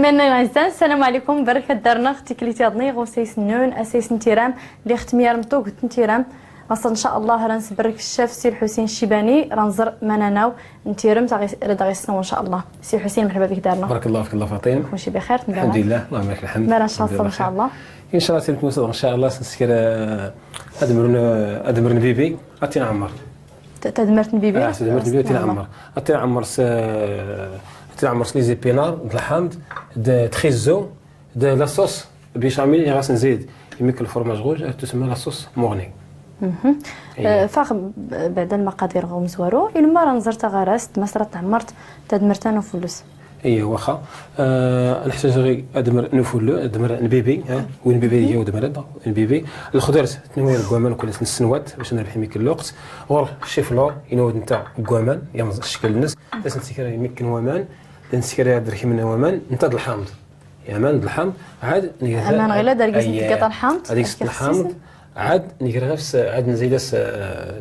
إيمان السلام عليكم بركة دارنا اختي كليتي اضني غوسيس نون اسيس نتيرام اللي ختميار متوك نتيرام غاص ان شاء الله راه نسبرك الشاف سي الحسين الشيباني راه نزر مناناو نتيرم تاع غير ان شاء الله. سي الحسين مرحبا بك دارنا. بارك الله فيك الله فاطمة. كلشي بخير؟ الحمد لله اللهم لك الحمد. مالا ان شاء الله ان شاء الله سيدك ان شاء الله سنسكر ادمر بيبي اتي نعمر تدمرت بيبي تدمرت بيبي اتي نعمر اتي نعمر تعمر les épinards د الحامض د تخيزو د la sauce béchamel اللي غاس نزيد يمكن ال fromage rouge تسمى la sauce mornay. فاخ بعد المقادير غوم زوارو إلما راه نزرت غراس مسرة تعمرت تدمرتان وفلوس. ايه واخا نحتاج غير ادمر نفولو ادمر نبيبي وين بيبي هي ودمر نبيبي الخضر تنوير كوامان كل السنوات باش نربح ميك الوقت غور الشيفلور ينود نتا كوامان يمز الشكل الناس باش نسكر يمكن وامان نسكر دركي من وامان نتا الحامض يا مان الحامض عاد امان غير داركيس نتا الحامض هذيك الحامض عاد نكرغفس عاد نزيدس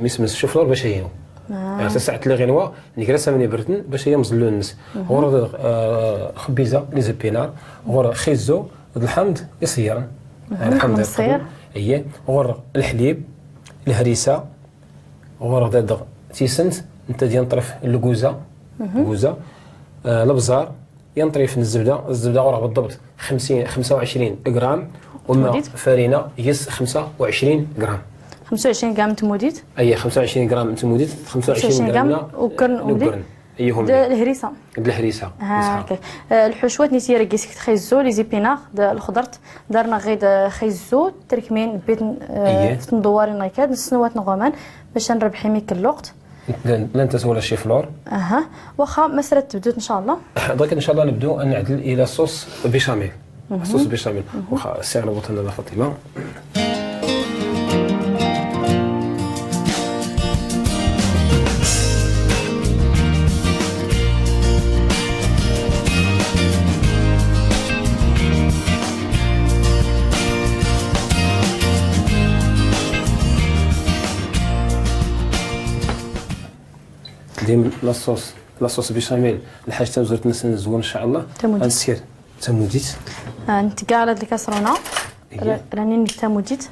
ميسمس الشيفلور باش هينو يعني ساعة اللي غنوا نكرا مني بردن باش هي مزلو النس غور خبيزه les épinards غور خيزو الحمض يصير الحمض يصير اييه غور الحليب الهريسه غور دادغ تيسنت انت ديال طرف الكوزه الكوزه البزار ينطرف الزبدة الزبدة غور بالضبط 50 25 غرام وما فرينه يس 25 غرام 25 غرام تموديت اي 25 غرام تموديت 25 غرام وكرن وكرن اي هم الهريسه الهريسه هاكا الحشوات نيتي ركيس خيزو les épinards الخضرت درنا غير خيزو تركمين بيت في ندواري نايكاد السنوات نغمان باش نربحي ميك الوقت لن تسول الشيفلور. اها واخا مسرة تبدو ان شاء الله. دوك ان شاء الله نبدو نعدل الى sauce béchamel. sauce béchamel واخا سير بوطنا فاطمة. ديم la sauce la sauce béchamel الحاجة تزورت نسن زوين ان شاء الله نسير تموديت انت كاع هاد الكاسرونه راني نتموديت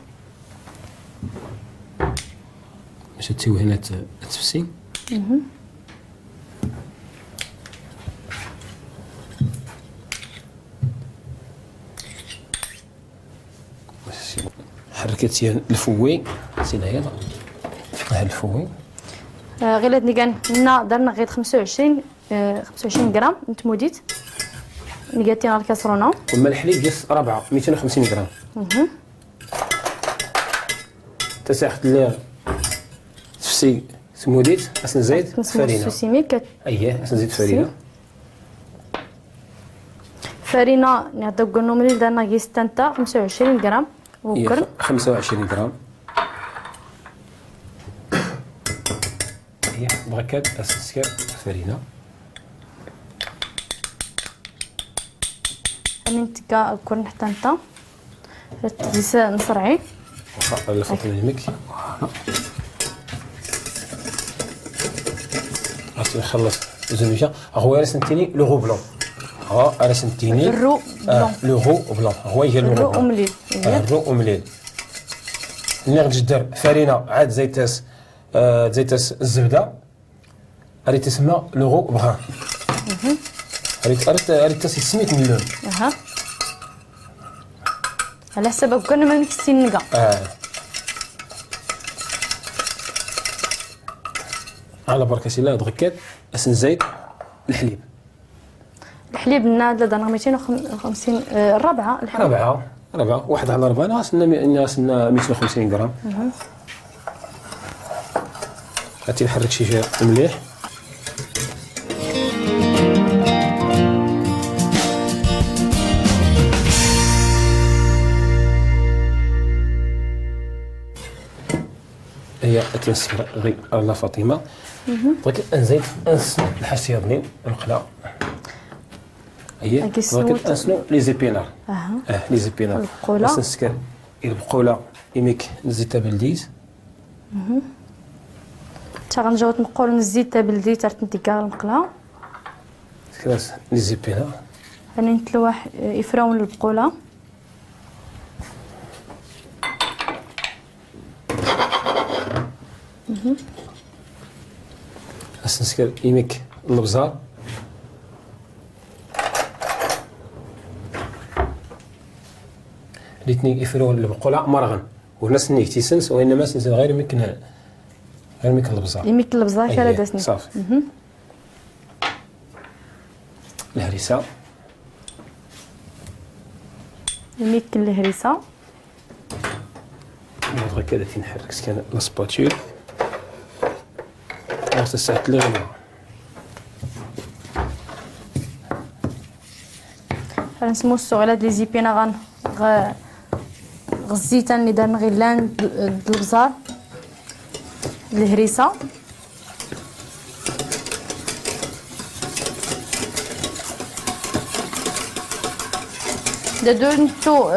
باش تيو هنا تفسي. حركت ال fouet سينا يلا ها ال fouet غير هاد نيكان نا درنا غير 25 غرام نتموديت نيكاتي على الكاسرونه. وما الحليب ديال 4 250 غرام. تساخد لي تفسي تموديت خاص نزيد فرينه. اييه خاص نزيد فرينه. فرينه نعطيو قلنا ملي درنا كيس تانتا 25 غرام وكرن 25 غرام. بغكات اسسكر فرينه امين تكا كون حتى انت تزيس نصرعي واخا الفطن يمك غادي نخلص زوجه هو رسمتيني le roux blanc ها رسمتيني ال roux blanc le roux blanc هو هي le roux اومليل ال roux omelette ملي غادي دير فرينه عاد زيتاس زيتاس الزبدة غادي تسمى le roux brun. غادي تسميت من اللون. اها على حسب كنا ما مكسين نكا. على بركة الله دغكات اسن زيت الحليب. الحليب نادل درنا 250 الرابعة الحليب. ربعه واحد على ربعه غاسنا 250 غرام. غادي نحرك شي شوية مليح. هي تنسكر غير الله فاطمة. بغيت نزيد الحاجة يضني القلا. هي بغيت نسنو les épinards. Les épinards. البقوله. نسكر البقوله يميك نزيد بلديت. تا غنجاو تنقول نزيد بلدي تاع تنتيكا المقله. كراس les épinards. راني نتلوح يفراون البقوله. نسكر يمك البزار. الاثنين يفرون البقوله مرغن وهنا سنيك تيسنس وانما سنس غير يمكن غير يمكن البزار. يمكن البزار كلا داسني صافي. الهريسه يمكن الهريسه. نبغي كذا تنحرك سكان la spatule الساعة اللي غنوها. نسموسو على هاد les épinards غ الزيتان اللي دار غيلان البزار الهريسه. دادو نتو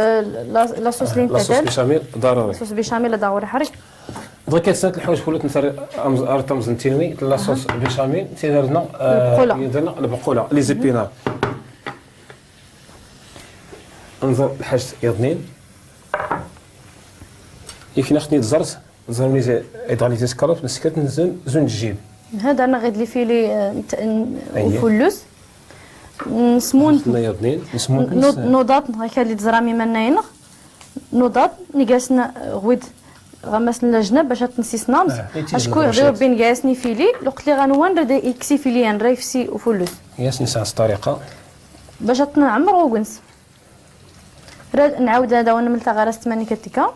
la sauce اللي la sauce béchamel ضروري. sauce béchamel ضروري حرك. دونك كتسنات الحوايج كلها تنسى ارتمز نتينوي la sauce béchamel تيدير لنا البقوله البقوله les épinards. ننظر الحاج يضنين يمكن خدني تزرت نزرني يضغلي تسكروت نسكت نزن زون الجيب. هذا انا غير لي فيلي وفلوس نسمون نسمون نوضات هكا اللي تزرامي مناين نوضات نجاسنا غويد غمسنا الجنب باش تنسيسنا اشكو غير بين جاسني فيلي الوقت اللي غنوان راه يكسي فيليان راه يفسي وفلوس ياسني ساعة الطريقة باش تنعمر وكنس راه نعاود هذا ونملتا غير 8 كتيكا.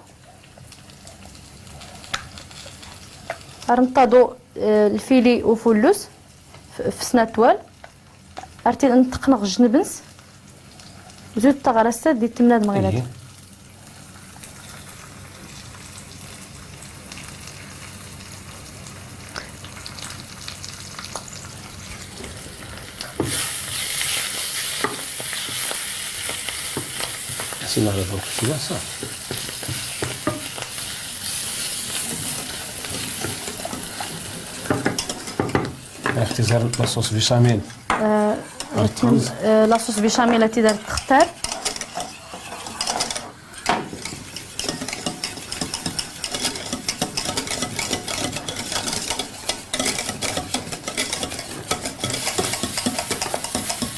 رنطادو الفيلي وفلوس في سنة طوال ارتي نتقنغ الجنبنس زود تغرسات ديال التمناد مغيلات. سينا على ضوء كده صافي. اختزار la sauce béchamel. la sauce béchamel تيدار تختار.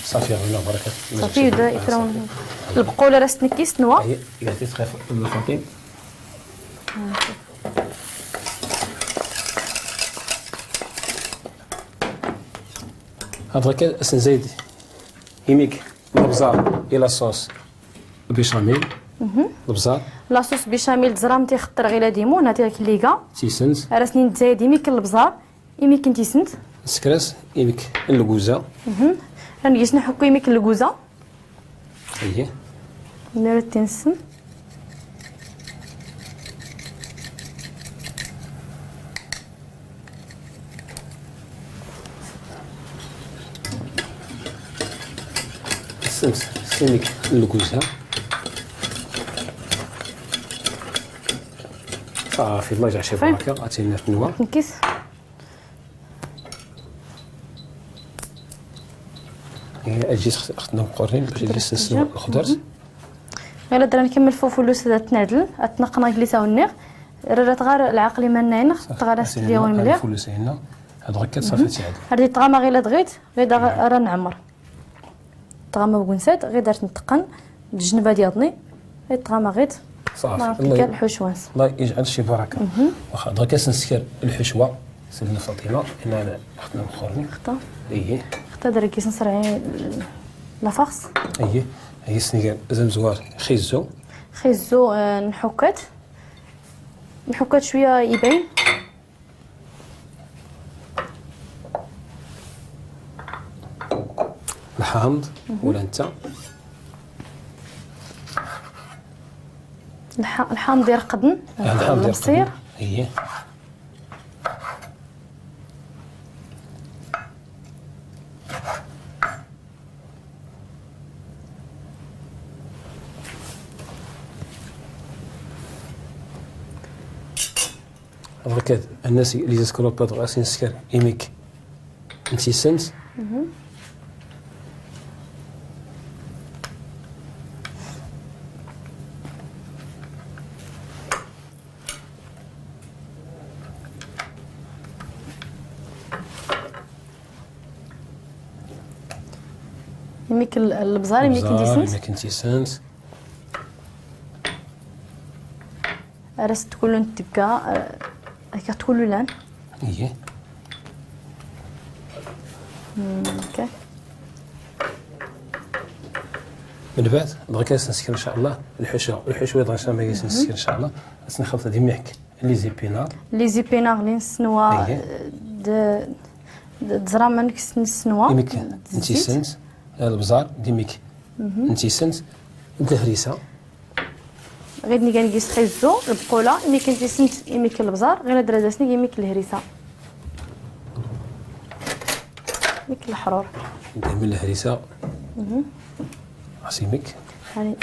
صافي غير بركة. صافي يبدا يفرون البقوله راه تنكيس نوا. هي قالت تخاف الفاطمة. هاد غير نزيد يميك البزار الى sauce béchamel. البزار la sauce béchamel تزرام تيخطر غير ديمون هاتي ليغا تيسنت راه سنين تزايد يميك البزار يميك تيسنت سكراس يميك الكوزه. راني نحكو يميك الكوزه. اييه نرى تنسن السمس سمك الكوزه صافي. الله يجعل شي بركة. عطينا النوا نكيس اجي خدنا مقرين باش يجلس نسلو الخضر. غير درا نكمل فوفولوس هذا تنعدل اتنقنا جليسه ونيغ راه غير العقل مناين تغرس ديال مليح الفلوس هنا هاد غير صافي تعدل. هادي طغامه غير دغيت غير راه نعمر طغامه بكنسات غير درت نتقن الجنبه ديالني غير طغامه غير صافي. الله الحشوانس الله يجعل شي بركة. واخا دغيا كنسكر الحشوه سيدنا فاطمة هنا خدنا مخورني خطا. اييه خطا درا كيس نصرعي la farce. اييه هي سنيكال زمزوار خيزو خيزو نحكات نحكات شوية يبين. الحامض ولا انت الحامض يرقدن الحامض يرقدن. اييه هكا الناس اللي يسكروا باد غاسين سكر إيميك. انتي سنت. يميك البزار يميك نديسنت. يميك نديسنت. راس تكون نتكا هكا تكون لان. ايه. اوكي. من بعد دغيا نسكر ان شاء الله الحشوه، الحشوه دغيا ما نسكر ان شاء الله، نخلط هذه ميحك les épinards. les épinards اللي نسنوا تزرا نسنوا. ديميك نتيسنت البزار ديميك نتيسنت الهريسه. غير ني كنقيس خيزو البقوله مي كنتيسنت يميك البزار غير دراداسني يميك الهريسه. ميك الحرور. ندير الهريسه. عسيمك. هاني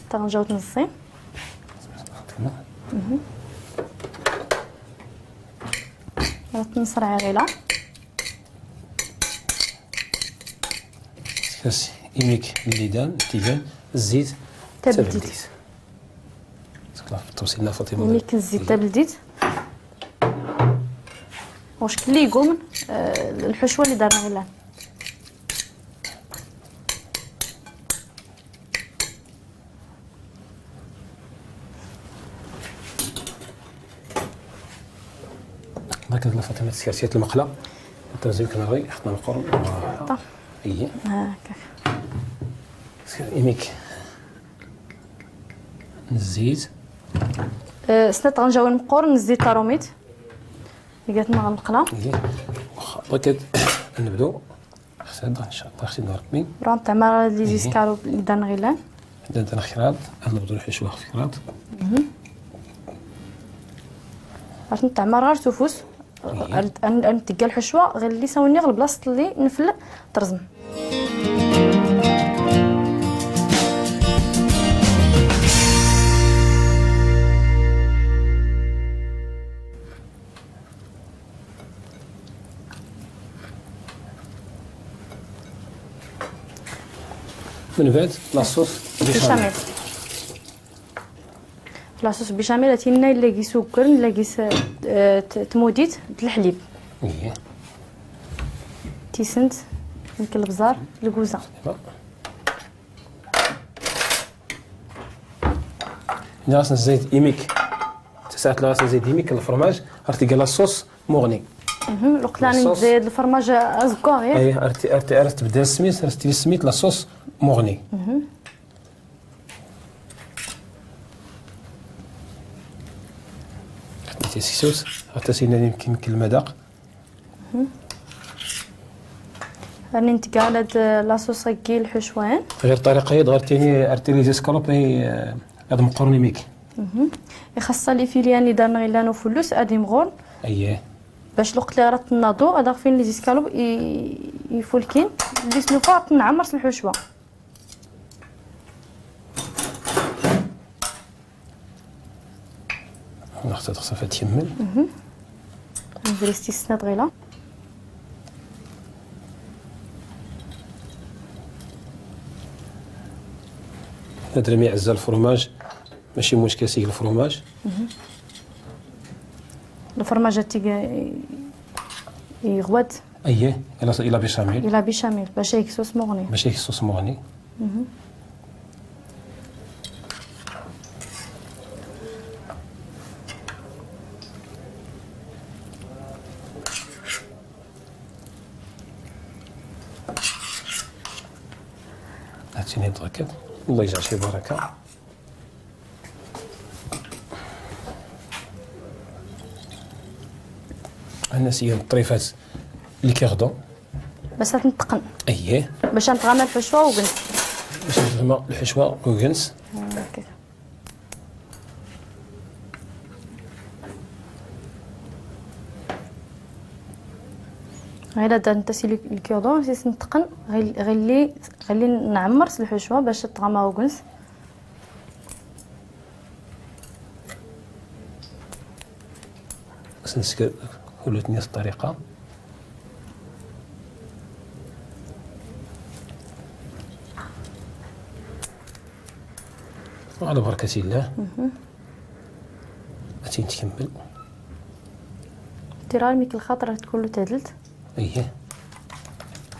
تنجاو تنصي. تنصر عغيله. كاس إيميك الليدان تيجان الزيت تبلديت. توصيلنا فاطمة. إيميك الزيت تبلديت. واش كلي يقوم الحشوه اللي دارنا غير داك فاطمة تسكرتيات المقله تنزيد كنغي حطنا القرن. اييه هكاك. إيميك الزيت. سنة غنجاو المقور الزيت طاروميت اللي قالت لنا غنقله. اييه واخا بغيت نبداو خصها ان شاء الله خصني نربي راه تعمر les escalopes اللي دارنا غير درنا خيرات نبداو الحشوه خيرات. باش نتعمر غير تفوس نتقى الحشوه غير اللي ساوني غير البلاصة اللي نفل ترزم. من بعد la sauce béchamel. la sauce béchamel تينا الا كي سكر الا كي تموديت الحليب. اييه تيسنت يمكن البزار الكوزه. غاس نزيد ايميك تسعة غاس نزيد ايميك الفرماج ارتي la sauce Mornay. الوقت اللي نزيد الفرماج ازكو غير. اي ارتي ارتي ارتي تبدا السميت ارتي السميت la sauce Mornay. تيسكسوس حتى سينا يمكن المذاق. راني نتقال هاد la sauce كي الحشوان غير الطريقة هي غير تيني ارتي les escalopes هاد مقروني ميك. خاصة les filets اللي دارنا غير لانو فلوس ادي مغور. اييه باش الوقت اللي راه تناضو هذا فين les escalopes يفولكين اللي سنوفا تنعمر الحشوه. خصها خصها تكمل. نزريستي السنة دغيلا. هاد رمي عزا الفرماج ماشي مشكل سيك الفرماج. الفرماج تي يغوات. اييه الى بيشاميل. الى بيشاميل باش هيك sauce Mornay. باش هيك sauce Mornay. هادشي نتأكد الله يجعل شي بركة. عندنا سيان الطريفات اللي كيغدو باش تنتقن. اييه باش نتغمى الحشوه وكنس. باش نتغمى الحشوه وكنس. هكاك. غير هذا انت سي ال cure-dent سي نتقن غير اللي غير نعمر الحشوه باش تغمى وكنس. نسكر كل نفس الطريقة. وعلى بركة الله غادي نكمل. تيرا ميك الخاطر تكون له تعدلت. اييه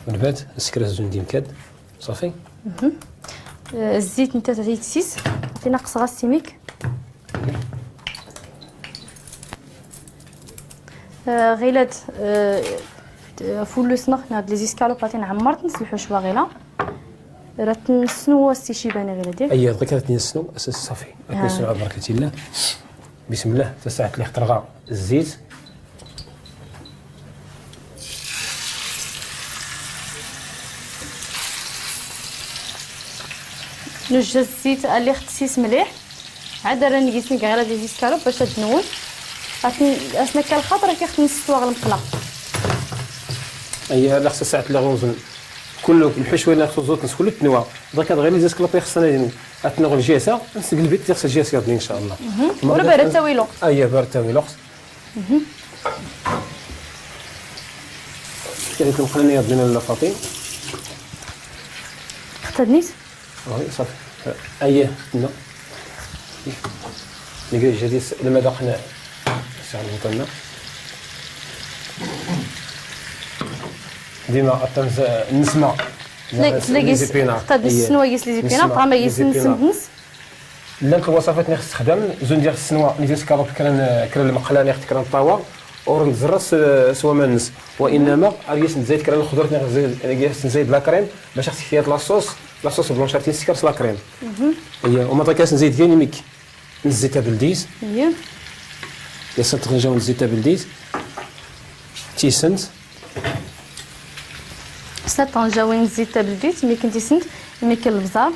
من بعد نسكر الزوندين كاد. صافي. الزيت نتا زيت سيس تنقص غا السميك. غيلات فولوس نخ هاد les escalopes غادي نعمرت نسلحو شوا غيلا راه تنسنو السي شيباني غيلا ديال اي دغيا كتنسنو صافي كتنسنو على بركة الله. بسم الله. تسعت لي خطرغه الزيت. نوجد الزيت اللي ختصيص مليح عاد راه نقيس غير les escalopes باش تنون اسنا كالخاطر كيخ نستوى غير المقله. اي لا خصها ساعة اللي غوزن كله الحشوه اللي خصو زوت كله تنوى دونك غير les escalopes خصنا اتنوغ الجهة نسق البيت خصها الجهة يضني ان شاء الله. ولا بارد تاوي الوقت. اي بارد تاوي الوقت. كاين المقله يضنينا لا فاطين اختدنيت oui صافي. اييه لا نقول جديد المذاق هنا ساعة ديما الطنز النسمه les épinards تاد السنوه يس les épinards بغا ما يس نسمتنس. لا الوصفات اللي خص تخدم زون ديال السنوه les escalopes كران كران المقله اللي كران الطاوه اور نزرس سوا ما نس وانما ريس نزيد كران الخضر نزيد la crème باش خصك فيها la sauce la sauce blanche تيسكر la crème. هي وما تاكاس نزيد فيها ميك نزيتها بالديز. اييه يا سنتغنجاو نزيتها بالديز تيسنت سنتغنجاو نزيتها بالديز مي كنتي سنت مي كاين البزار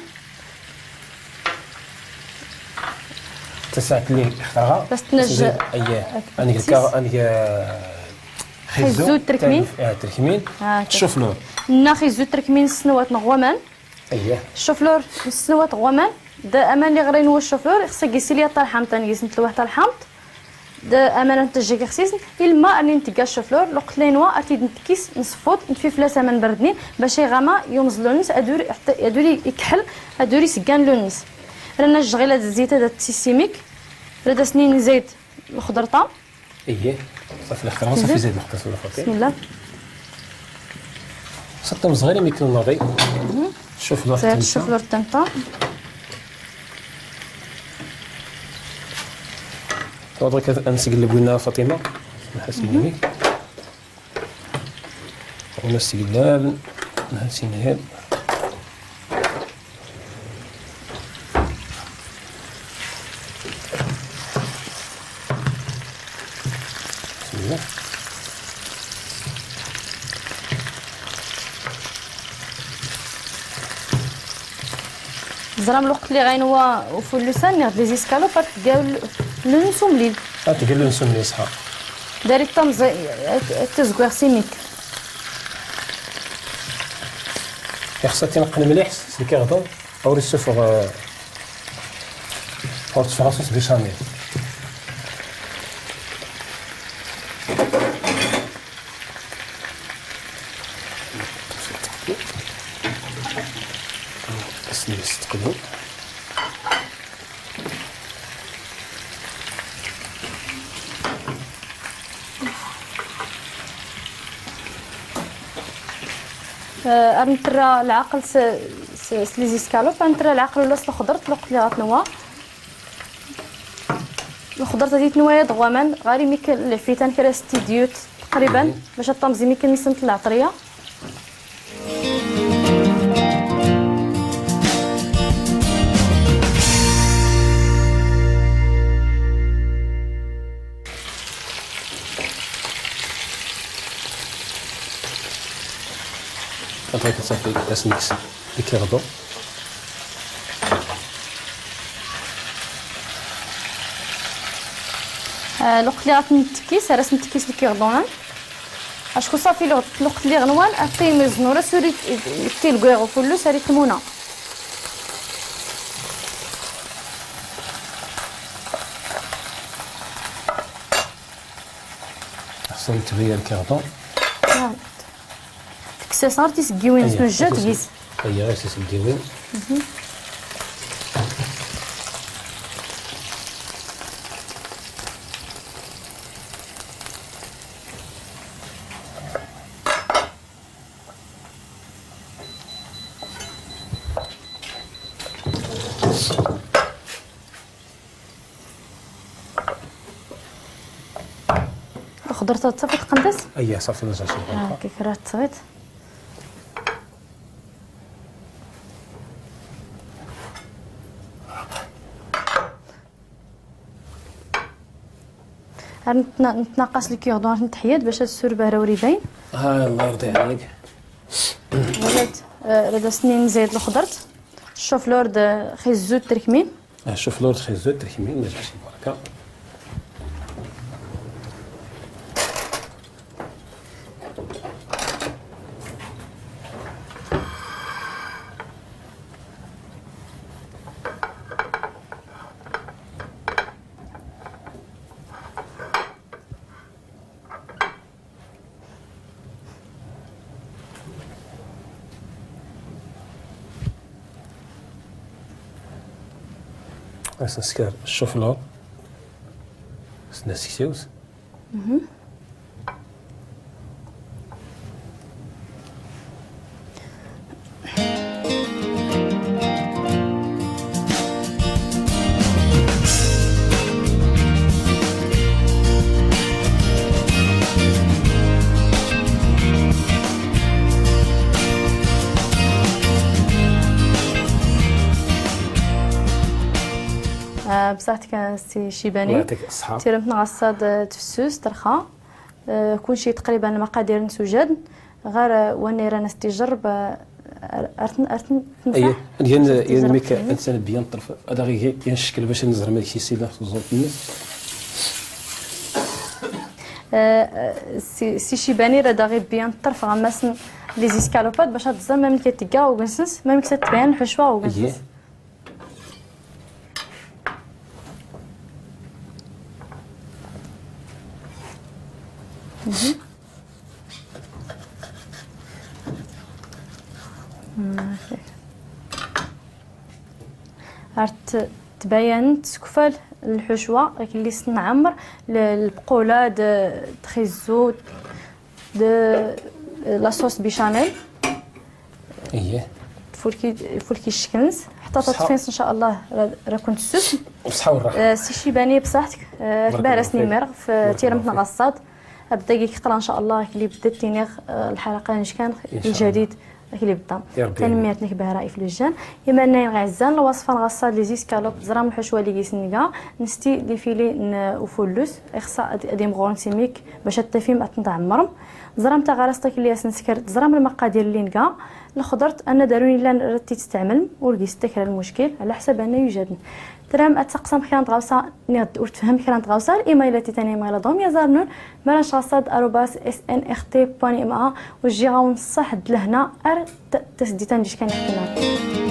تسعت لي اختارها باش تنج. اييه انا انا خيزو تركمين. تركمين الشوفلور نا خيزو تركمين سنوات نغوامان. اييه الشوفلور سنوات غوامان دا امان اللي غرين هو الشوفلور خصك كيسي ليا طال حامض انا كيسنت لواحد الحامض دا امان نتجي خصيص الماء اني نتكا الشوفلور الوقت لي نوا اتيد نتكيس نصفوت نتفي فلاسه من بردنين باش يغاما يمزلو نس ادوري حتى ادوري يكحل ادوري سكان لونس. رانا الجغيله الزيت هذا التيسيميك راه سنين زيت الخضرطه. اييه صافي الخضرة صافي زيد الخضرة. بسم الله. سطم صغير ميكون ناضي. الشوفلور زيد الشوفلور تنطا دغيا نسقلب لنا فاطمة نحسن بك ونسقلب نحسن هاد زرام الوقت اللي غاينوا وفلوسان غد les escalopes تلقاو لونسو مليل. تلقاو لونسو مليل صح. داري الطمز تزكوار سيميك. خصها تنقل مليح سي كيغدو او ريسوفغ او تفغ sauce béchamel. نترى العقل س les escalopes نترى العقل ولا الخضر الوقت اللي غتنوى الخضر تادي تنوى دغوامان غير ميك العفيتان كرا ستي ديوت تقريبا باش الطمزي ميك نسنت العطريه. دغيا صافي اسنكس اللي كيغدو الوقت اللي غتنتكيس راه نتكيس اللي كيغدونا اشكو صافي الوقت اللي غنوان عطية مزنوره سوري تيلكوغ كله ساري كمونه. خصنا نتبين الكيغدو تكساس غير تيسكيوين سنو جا تكيس. اييه غير تيسكيوين. الخضر تصافي تقندس؟ اييه صافي نرجع شي كيف راه تصغيت. نتناقص ال cure-dent نتحيد باش السربه راه وريبين. ها الله يرضي عليك. ولات راه سنين زايد الخضرت. الشوفلور خيزو تركمين. الشوفلور خيزو تركمين ما جاش البركة. نسكر الشوفلور سنسكسيوس. بصحتك سي شيباني. الله يعطيك الصحة. تيرمت نغصاد تفسوس ترخا كلشي تقريبا المقادير نسوجد غير واني راه نستجرب ارتن اي ديال ميك انسان بيان الطرف هذا غير الشكل باش نزرم داك الشيء سيده في الزوط الناس. سي شيباني راه داغي بيان الطرف غماسن les escalopes باش تزرم ما ملي كتلقى وكنسنس ما ملي كتبان الحشوه وكنسنس. عرفت تبين تسكفال الحشوه اللي سنعمر البقوله د تخيزو د la sauce béchamel. اييه فولكي الشكنز حتى تطفينس ان شاء الله راه كنت السوس بصحة والراحة. سي شيباني بصحتك كبارسني مرغ في تيرمت نغصاد بدا كيقرا ان شاء الله اللي بدات تينيغ الحلقة نشكان الجديد اللي بدا تنمية نكبه في اللجان يما ناي غعزان الوصفة نغصاد les escalopes زرام الحشوه اللي كيسنكا نستي les filets وفلوس خصها ادي مغون سيميك باش التفيم اتنتعمرم زرام تاع غرستك اللي سنسكر زرام المقادير اللي نكا الخضرت انا داروني لا رتي تستعمل ورقيست كرا المشكل على حسب انا يوجد ترام اتقسم خيان غوصه نيض وتفهم خيان غوصه الايميلات تاني مايل دوم يزارنون مرانشاصاد @snrt.ma وجي غاون صح لهنا ار تسديتان ديش كان يحكي.